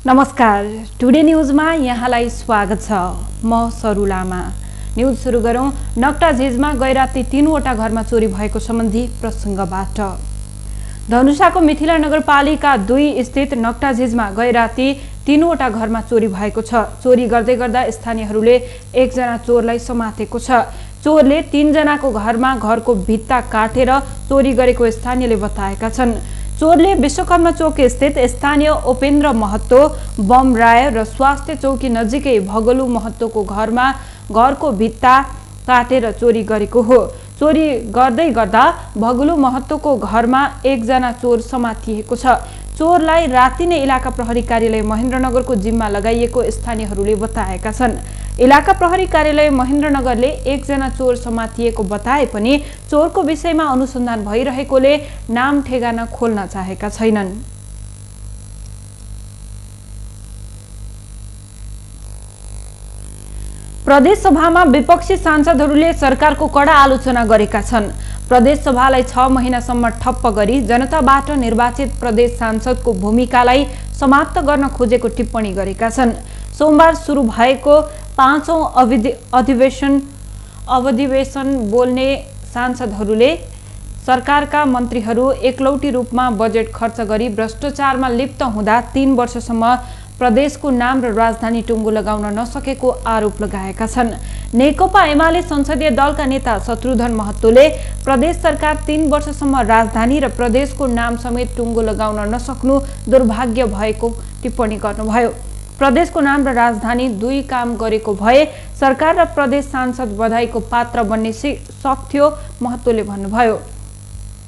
नमस्कार, टुडे न्यूजमा यहाँलाई स्वागत छ। म सरु लामा। न्यूज सुरु गरौं नक्टा झिजमा गैराती 3वटा घरमा चोरी भएको सम्बन्धी प्रसंगबाट। धनुषाको मिथिला नगरपालिका 2 स्थित नक्टा झिजमा गैराती 3वटा घरमा चोरी भएको छ। चोरी गर्दै गर्दा स्थानीयहरूले एकजना चोरलाई समातेको छ। चोरले 3 जनाको घरमा घरको भित्ता काटेर चोरी गरेको स्थानीयले बताएका छन्। चोरले विश्वकर्मा चौक स्थित स्थानीय उपेन्द्र महतो, बम राय र स्वास्थ्य चौकी नजिकै भगलु महतोको घरमा घरको भित्ता काटेर चोरी गरेको हो। चोरी गर्दै गर्दा भगलु महतोको घरमा एकजना चोर समातिएको छ। चोरलाई राति नै इलाका प्रहरी कार्यालय महेन्द्रनगरको जिम्मा लगाइएको स्थानीयहरूले बताएका छन्। इलाका प्रहरी कार्यालय महेन्द्रनगरले एकजना चोर समातिएको बताए पनि चोरको विषयमा अनुसन्धान भइरहेकोले नाम ठेगाना खोल्न चाहेका छैनन्। प्रदेश सभामा विपक्षी सांसदहरूले सरकारको कडा आलोचना गरेका छन्। प्रदेश सभालाई 6 महिनासम्म ठप्प गरी जनताबाट निर्वाचित प्रदेश सांसदको भूमिकालाई समाप्त गर्न खोजेको टिप्पणी गरेका छन्। सोमबार सुरु भएको 5औं अधिवेशन बोल्ने सांसदहरूले सरकारका मन्त्रीहरू एकलौटी रूपमा बजेट खर्च गरी भ्रष्टाचारमा लिप्त हुँदा 3 वर्षसम्म प्रदेशको नाम र राजधानी टुङ्गो लगाउन नसकेको आरोप लगाएका छन्। नेकपा एमाले संसदीय दलका नेता शत्रुघ्न महतोले प्रदेश सरकार 3 वर्षसम्म राजधानी र प्रदेशको नाम समेत टुङ्गो लगाउन नसक्नु दुर्भाग्य भएको टिप्पणी गर्नुभयो। प्रदेशको नाम र राजधानी 2 काम गरेको भए सरकार र प्रदेश सांसद बधाईको पात्र बन्ने सक्थ्यो, महतोले भन्नुभयो।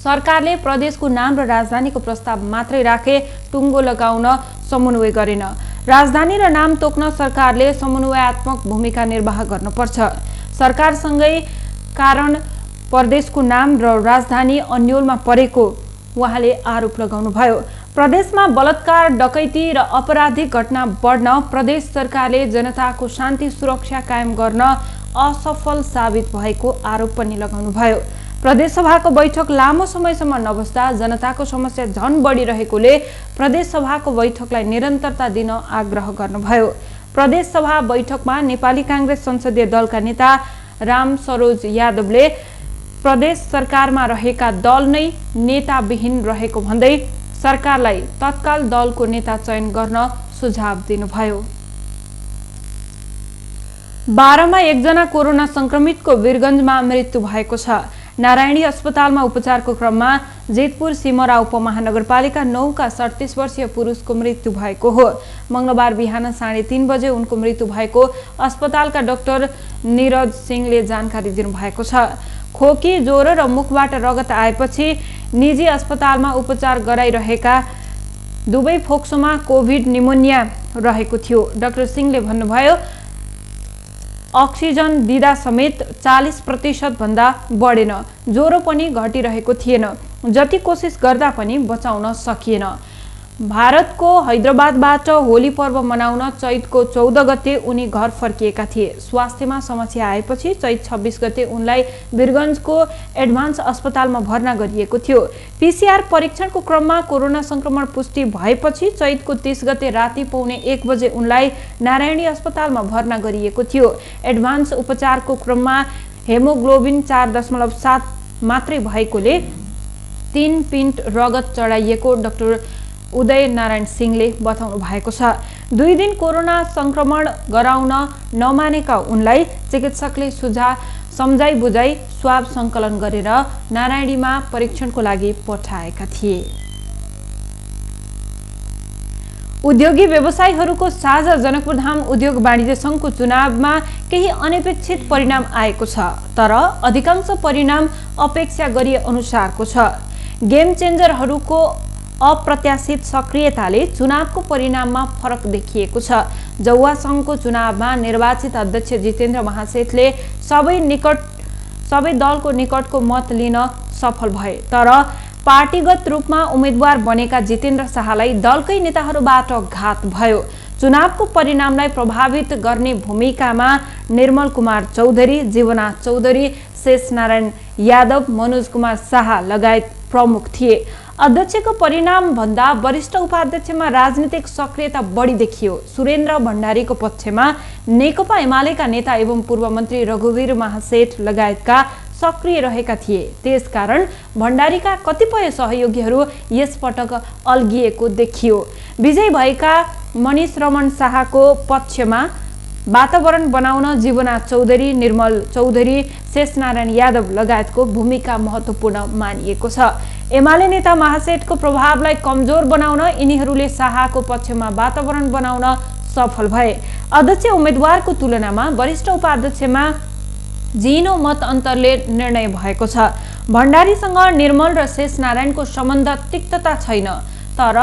सरकारले प्रदेशको नाम र राजधानीको प्रस्ताव मात्रै राखे, टुङ्गो लगाउन समन्वय गरेन। राजधानी र नाम तोक्न सरकारले समन्वयात्मक भूमिका निर्वाह गर्नुपर्छ। सरकारसँगै कारण प्रदेशको नाम र राजधानी अन्योलमा परेको उहाँले आरोप लगाउनुभयो। प्रदेशमा बलात्कार, डकैती र आपराधिक घटना बढ्न प्रदेश सरकारले जनताको शान्ति सुरक्षा कायम गर्न असफल साबित भएको आरोप पनि लगाउनुभयो। प्रदेश सभाको बैठक लामो समयसम्म नबस्दा जनताको समस्या झन बढिरहेकोले प्रदेश सभाको बैठकलाई निरन्तरता दिन आग्रह गर्नुभयो। प्रदेश सभा बैठकमा नेपाली कांग्रेस संसदीय दलका नेता राम सरोज यादवले प्रदेश सरकारमा रहेका दल नै नेताविहीन रहेको भन्दै सरकारलाई तत्काल दलको नेता चयन गर्न सुझाव दिनुभयो। 12 मा एकजना कोरोना संक्रमितको वीरगञ्जमा मृत्यु भएको छ। नारायणी अस्पतालमा उपचारको क्रममा जेतपुर सिमरा उपमहानगरपालिका 9 का 37 वर्षीय पुरुषको मृत्यु भएको हो। मंगलबार बिहान 3:30 बजे उनको मृत्यु भएको अस्पतालका डाक्टर निरज सिंहले जानकारी दिनुभएको छ। खोकी, ज्वरो र मुखबाट रगत आएपछि निजी अस्पतालमा उपचार गराइरहेका दुवै फोक्सोमा कोभिड निमोनिया रहेको थियो। डाक्टर सिंहले भन्नुभयो, अक्सिजन दिँदा समेत 40% भन्दा बढेन। ज्वरो पनि घटिरहेको थिएन। जति कोसिस गर्दा पनि बचाउन सकिएन। भारतको हैदराबादबाट होली पर्व मनाउन चैतको 14 गते उनी घर फर्किएका थिए। स्वास्थ्यमा समस्या आएपछि चैत 26 गते उनलाई वीरगञ्जको एडभान्स अस्पतालमा भर्ना गरिएको थियो। पीसीआर परीक्षणको क्रममा कोरोना संक्रमण पुष्टि भएपछि चैतको 30 गते राति 1:15 बजे उनलाई नारायणी अस्पतालमा भर्ना गरिएको थियो। एडभान्स उपचारको क्रममा हेमोग्लोबिन 4.7 मात्रै भएकोले 3 पिन्ट रगत चढाइएको डाक्टर उदय नारायण सिंहले बताउनु भएको छ। 2 दिन कोरोना संक्रमण गराउन नमानेका उनलाई चिकित्सकले सम्झाइ बुझाइ स्वाब संकलन गरेर नारायणीमा परीक्षणको लागि पठाएका थिए। उद्योगी व्यवसायीहरूको साझा जनकपुरधाम उद्योग वाणिज्य संघको चुनावमा केही अनपेक्षित परिणाम आएको छ, तर अधिकांश परिणाम अपेक्षा गरिए अनुसारको छ। गेम चेन्जरहरूको अप्रत्याशित सक्रियताले चुनावको परिणाममा फरक देखिएको छ। जौवा संघको चुनावमा निर्वाचित अध्यक्ष जितेन्द्र महासेठले सबै दलको निकटको मत लिन सफल भए, तर पार्टीगत रूपमा उम्मेद्वार बनेका जितेन्द्र शाहलाई दलकै नेताहरूबाट घात भयो। चुनावको परिणामलाई प्रभावित गर्ने भूमिकामा निर्मल कुमार चौधरी, जीवनाथ चौधरी, शेष नारायण यादव, मनोज कुमार शाह लगायत प्रमुख थिए। अध्यक्षको परिणाम भन्दा वरिष्ठ उपाध्यक्षमा राजनीतिक सक्रियता बढी देखियो। सुरेन्द्र भण्डारीको पक्षमा नेकपा एमालेका नेता एवं पूर्व मन्त्री रघुवीर महासेठ लगायतका सक्रिय रहेका थिए। त्यसकारण भण्डारीका कतिपय सहयोगीहरू यसपटक अल्गिएको देखियो। विजयी भएका मनिष रमन शाहको पक्षमा वातावरण बनाउन जीवनाथ चौधरी, निर्मल चौधरी, शेषनारायण यादव लगायतको भूमिका महत्त्वपूर्ण मानिएको छ। एमाले नेता महासेठको प्रभावलाई कमजोर बनाउन यिनीहरूले शाहको पक्षमा वातावरण बनाउन सफल भए। अध्यक्ष उम्मेदवारको तुलनामा वरिष्ठ उपाध्यक्षमा झिनो मत अन्तरले निर्णय भएको छ। भण्डारीसँग निर्मल र शेषनारायणको सम्बन्ध तिक्तता छैन, तर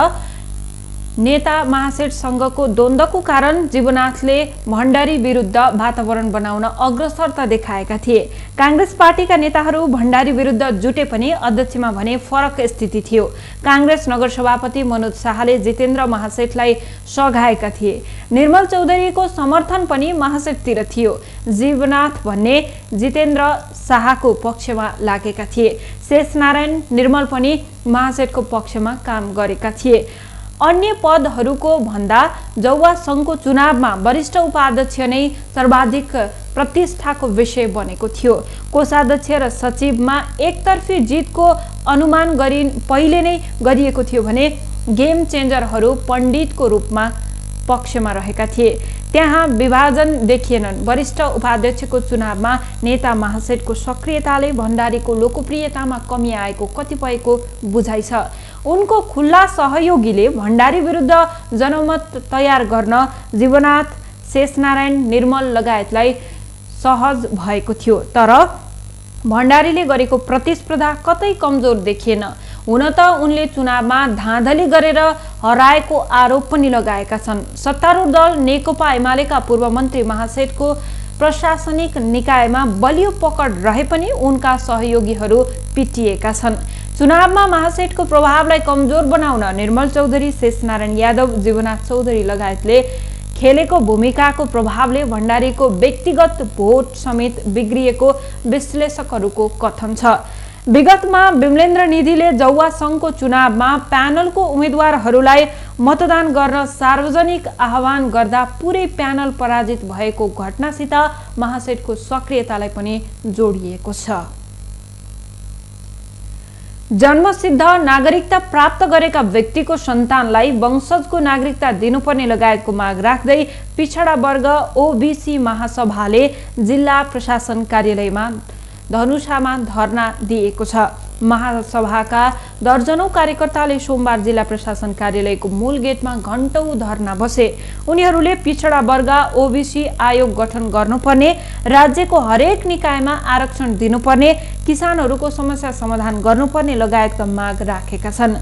नेता महासेठसँगको द्वन्द्वको कारण जीवनाथले भण्डारी विरुद्ध वातावरण बनाउन अग्रसरता देखाएका थिए। कांग्रेस पार्टीका नेताहरू भण्डारी विरुद्ध जुटे पनि अध्यक्षमा भने फरक स्थिति थियो। कांग्रेस नगर सभापति मनोज शाहले जितेन्द्र महासेठलाई सघाएका थिए। निर्मल चौधरीको समर्थन पनि महासेठतिर थियो। जीवनाथ भन्ने जितेन्द्र शाहको पक्षमा लागेका थिए। शेषनारायण, निर्मल पनि महासेठको पक्षमा काम गरेका थिए। अन्य पदहरूको भन्दा जौवा संघको चुनावमा वरिष्ठ उपाध्यक्ष नै सर्वाधिक प्रतिष्ठाको विषय बनेको थियो। कोषाध्यक्ष र सचिवमा एकतर्फी जितको अनुमान पहिले नै गरिएको थियो भने गेम चेन्जरहरू पण्डितको रूपमा पक्षमा रहेका थिए। त्यहाँ विभाजन देखिएनन्। वरिष्ठ उपाध्यक्षको चुनावमा नेता महासेठको सक्रियताले भण्डारीको लोकप्रियतामा कमी आएको कतिपयको बुझाइ छ। उनको खुल्ला सहयोगीले भण्डारी विरुद्ध जनमत तयार गर्न जीवनाथ, शेषनारायण, निर्मल लगायतलाई सहज भएको थियो। तर भण्डारीले गरेको प्रतिस्पर्धा कतै कमजोर देखिएन। हुन त उनले चुनावमा धाँधली गरेर हराएको आरोप पनि लगाएका छन्। सत्तारूढ दल नेकपा एमालेका पूर्व मन्त्री महासेठको प्रशासनिक निकायमा बलियो पकड रहे पनि उनका सहयोगीहरू पिटिएका छन्। चुनावमा महासेठको प्रभावलाई कमजोर बनाउन निर्मल चौधरी, शेषनारायण यादव, जीवनाथ चौधरी लगायतले खेलेको भूमिकाको प्रभावले भण्डारीको व्यक्तिगत भोट समेत बिग्रिएको विश्लेषकहरूको कथन छ। विगतमा विमलेन्द्र निधिले जौवा संघको चुनावमा प्यानलको उम्मेदवारहरूलाई मतदान गर्न सार्वजनिक आह्वान गर्दा पुरै प्यानल पराजित भएको घटनासित महासेठको सक्रियतालाई पनि जोडिएको छ। जन्मसिद्ध नागरिकता प्राप्त गरेका व्यक्तिको सन्तानलाई वंशजको नागरिकता दिनुपर्ने लगायतको माग राख्दै पिछडा वर्ग ओबीसी महासभाले जिल्ला प्रशासन कार्यालयमा धनुषामा धरना दिएको छ। महासभाका दर्जनौं कार्यकर्ताले सोमबार जिल्ला प्रशासन कार्यालयको मूल गेटमा घण्टौं धरना बसे। उनीहरूले पिछडा वर्ग ओबीसी आयोग गठन गर्नुपर्ने, राज्यको हरेक निकायमा आरक्षण दिनुपर्ने, किसानहरूको समस्या समाधान गर्नुपर्ने लगायतका माग राखेका छन्।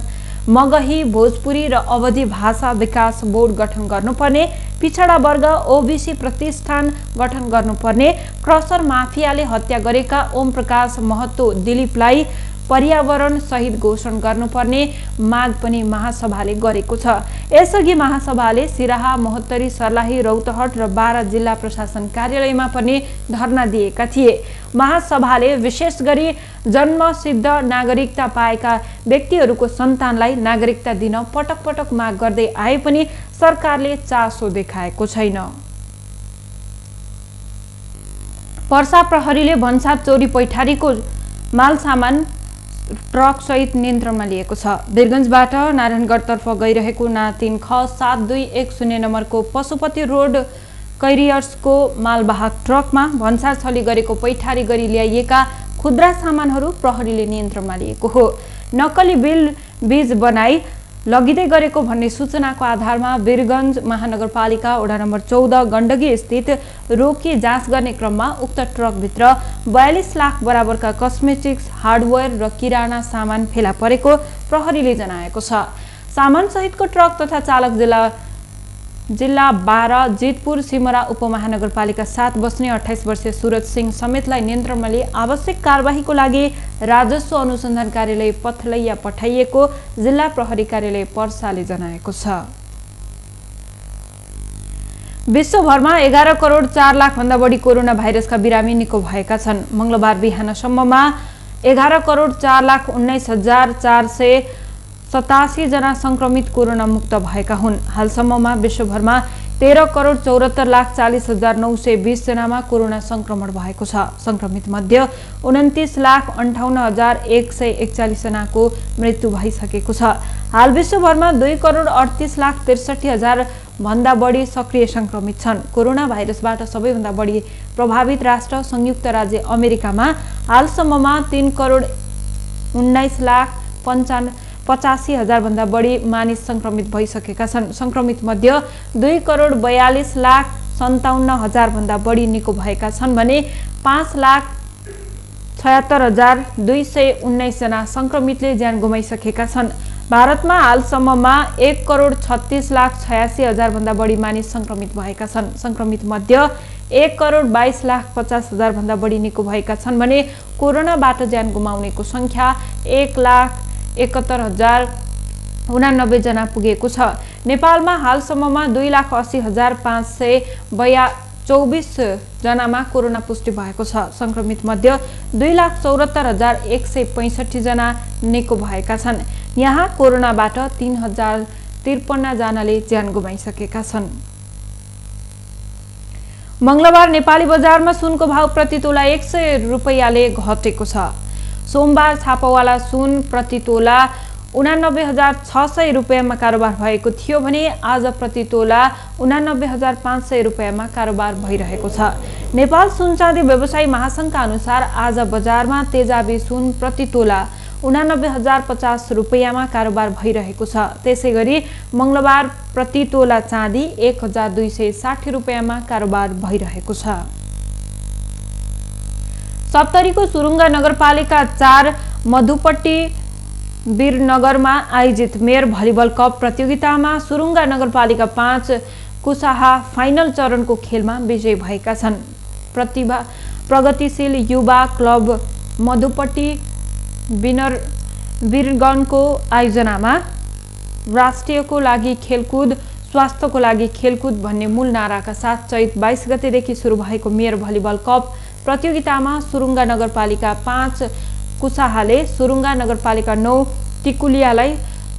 मगही, भोजपुरी र अवधी भाषा विकास बोर्ड गठन गर्नुपर्ने, पिछडा वर्ग ओबीसी प्रतिष्ठान गठन गर्नुपर्ने, क्रसर माफियाले हत्या गरेका ओम प्रकाश महतो दिलीपलाई पर्यावरण शहीद घोषणा गर्नुपर्ने माग पनि महासभाले गरेको छ। यसअघि महासभाले सिराहा, महोत्तरी, सर्लाही, रौतहट र बारा जिल्ला प्रशासन कार्यालयमा पनि धरना दिएका थिए। महासभाले विशेष गरी जन्मसिद्ध नागरिकता पाएका व्यक्तिहरूको सन्तानलाई नागरिकता दिन पटक पटक माग गर्दै आए पनि सरकारले चासो देखाएको छैन। पर्सा प्रहरीले भन्सार चोरी पैठारीको माल सामान ट्रक सहित नियन्त्रणमा लिएको छ। वीरगञ्जबाट नारायणगढतर्फ गइरहेको ना 3 ख 7210 नम्बरको पशुपति रोड कैरियर्सको मालवाहक ट्रकमा भन्सार छली गरेको पैठारी गरी ल्याइएका खुद्रा सामानहरू प्रहरीले नियन्त्रणमा लिएको हो। नक्कली बिल बीज बनाई लगिँदै गरेको भन्ने सूचनाको आधारमा वीरगञ्ज महानगरपालिका वडा नम्बर 14 गण्डकी स्थित रोकी जाँच गर्ने क्रममा उक्त ट्रकभित्र 42 लाख बराबरका कस्मेटिक्स, हार्डवेयर र किराना सामान फेला परेको प्रहरीले जनाएको छ। सामान सहितको ट्रक तथा चालक जिल्ला 12 जितपुर सिमरा उपमहानगरपालिका 7 बस्ने 28 वर्षीय सूरज सिंह समेतलाई नियन्त्रणमा लिए आवश्यक कारबाहीको लागि राजस्व अनुसन्धान कार्यालय पथलैया पठाइएको जिल्ला प्रहरी कार्यालय पर्साले जनाएको छ। विश्वभरमा 11 करोड 4 लाख भन्दा बढी कोरोना भाइरसका बिरामी निको भएका छन्। मंगलबार बिहानसम्ममा 11 करोड 4 लाख 19 हजार 87 जना संक्रमित कोरोना मुक्त भएका हुन्। हालसम्ममा विश्वभरमा 13,74,40,920 जनामा कोरोना संक्रमण भएको छ। संक्रमित मध्ये 29,58,141 जनाको मृत्यु भइसकेको छ। हाल विश्वभरमा 2,38,63,000 भन्दा बढी सक्रिय संक्रमित छन्। कोरोना भाइरसबाट सबैभन्दा बढी प्रभावित राष्ट्र संयुक्त राज्य अमेरिकामा हालसम्ममा 3,19,85,000 भन्दा बढी मानिस संक्रमित भइसकेका छन्। संक्रमित मध्ये 2,42,57,000 भन्दा बढी निको भएका छन् भने 5,76,219 जना संक्रमितले ज्यान गुमाइसकेका छन्। भारतमा हालसम्ममा 1,36,86,000 भन्दा बढी मानिस संक्रमित भएका छन्। संक्रमित मध्ये 1,22,50,000 भन्दा बढी निको भएका छन् भने कोरोनाबाट ज्यान गुमाउनेको संख्या 1,71,089 जना पुगेको छ। नेपालमा हालसम्ममा 2,80,524 जनामा कोरोना पुष्टि भएको छ। संक्रमित मध्ये 2,74,165 जना निको भएका छन्। यहाँ कोरोनाबाट 3,053 जनाले ज्यान गुमाइसकेका छन्। मंगलबार नेपाली बजारमा सुनको भाव प्रति तोला 100 रुपैयाँले घटेको छ। सोमबार छापावाला सुन प्रति तोला 89,600 रुपैयाँमा कारोबार भएको थियो भने आज प्रति तोला 89,500 रुपैयाँमा कारोबार भइरहेको छ। नेपाल सुन चाँदी व्यवसायी महासंघका अनुसार आज बजारमा तेजाबी सुन प्रति तोला 89,050 रुपैयाँमा कारोबार भइरहेको छ। त्यसैगरी मंगलबार प्रति तोला चाँदी 1,260 रुपैयाँमा कारोबार भइरहेको छ। सप्तरीको सुरुङ्गा नगरपालिका 4 मधुपट्टी वीरनगरमा आयोजित मेयर भलिबल कप प्रतियोगितामा सुरुङ्गा नगरपालिका 5 कुसाहा फाइनल चरणको खेलमा विजयी भएका छन्। प्रगतिशील युवा क्लब मधुपट्टी वीरगणको आयोजनामा राष्ट्रियको लागि खेलकुद, स्वास्थ्यको लागि खेलकुद भन्ने मूल नाराका साथ चैत 22 गतेदेखि सुरु भएको मेयर भलिबल कप प्रतियोगितामा सुरुङ्गा नगरपालिका 5 कुसाहाले सुरुङ्गा नगरपालिका 9 टिकुलियालाई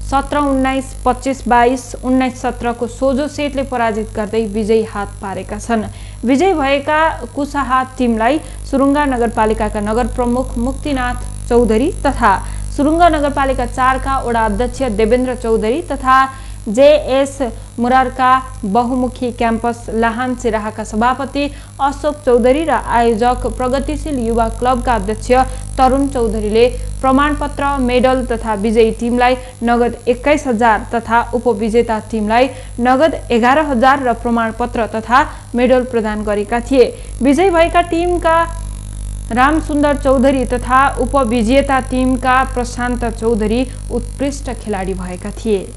17-19, 25-22, 19-17 को सोझो सेटले पराजित गर्दै विजयी हात पारेका छन्। विजयी भएका कुसाहा टिमलाई सुरुङ्गा नगरपालिकाका नगर प्रमुख मुक्तिनाथ चौधरी तथा सुरुङ्गा नगरपालिका 4 का वडा अध्यक्ष देवेन्द्र चौधरी तथा जेएस मुरारका बहुमुखी क्याम्पस लाहान सिराहाका सभापति अशोक चौधरी र आयोजक प्रगतिशील युवा क्लबका अध्यक्ष तरुण चौधरीले प्रमाणपत्र, मेडल तथा विजयी टिमलाई नगद 21,000 तथा उपविजेता टिमलाई नगद 11,000 र प्रमाणपत्र तथा मेडल प्रदान गरेका थिए। विजयी भएका टिमका रामसुन्दर चौधरी तथा उपविजेता टिमका प्रशान्त चौधरी उत्कृष्ट खेलाडी भएका थिए।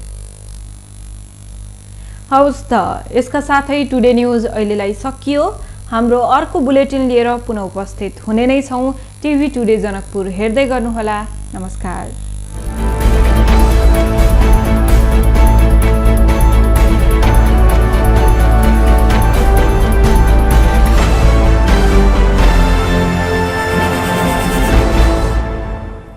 हवस् त, यसका साथै टुडे न्यूज अहिलेलाई सकियो। हाम्रो अर्को बुलेटिन लिएर पुनः उपस्थित हुने नै छौं। टिभी टुडे जनकपुर हेर्दै गर्नुहोला। नमस्कार।